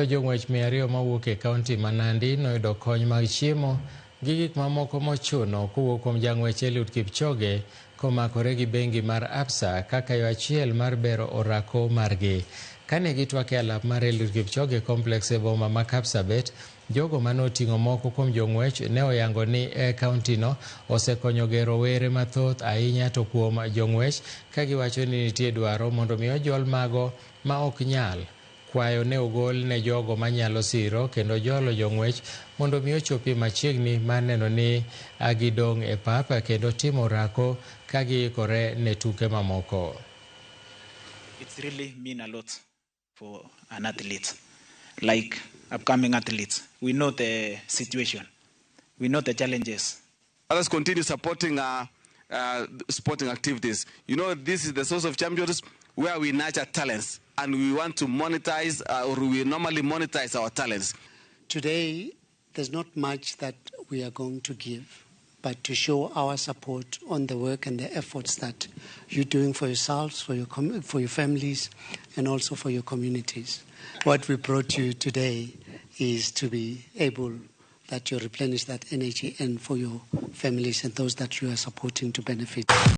Jong'wech 200 mawuok e kaunti ma Nandi noyudo kony mag chiemo gi gik mamoko mochuno kowuok kuom jang'wech Eliud Kipchoge komakore gi bengi mar Absa kaka yo achiel mar bero orako margi. Kane gitwak e alap mar Eliud Kipchoge Complex e boma ma Kapsabet, jogo mane oting'o moko kuom jong'wech ne oyango ni e kauntino osekonyo gero were mathoth ahinya to kuom jong'wech ka giwacho ni nitie dwaro mondo mi ojol mago ma ok nyal. Kwayo ne ogol ne jogo manyalo siro kendo jolo jong'wech mondo mi ochopie machiegni mar neno ni gidong' e pap kendo timo orako ka giikore ne tuke mamoko. It's really mean a lot for an athlete, like upcoming athletes. We know the situation, we know the challenges. Let us continue supporting sporting activities. This is the source of champions where we nurture talents, and we want to monetize, or we normally monetize our talents. Today, there's not much that we are going to give, but to show our support on the work and the efforts that you're doing for yourselves, for your families, and also for your communities. What we brought you today is to be able that you replenish that energy and for your families and those that you are supporting to benefit.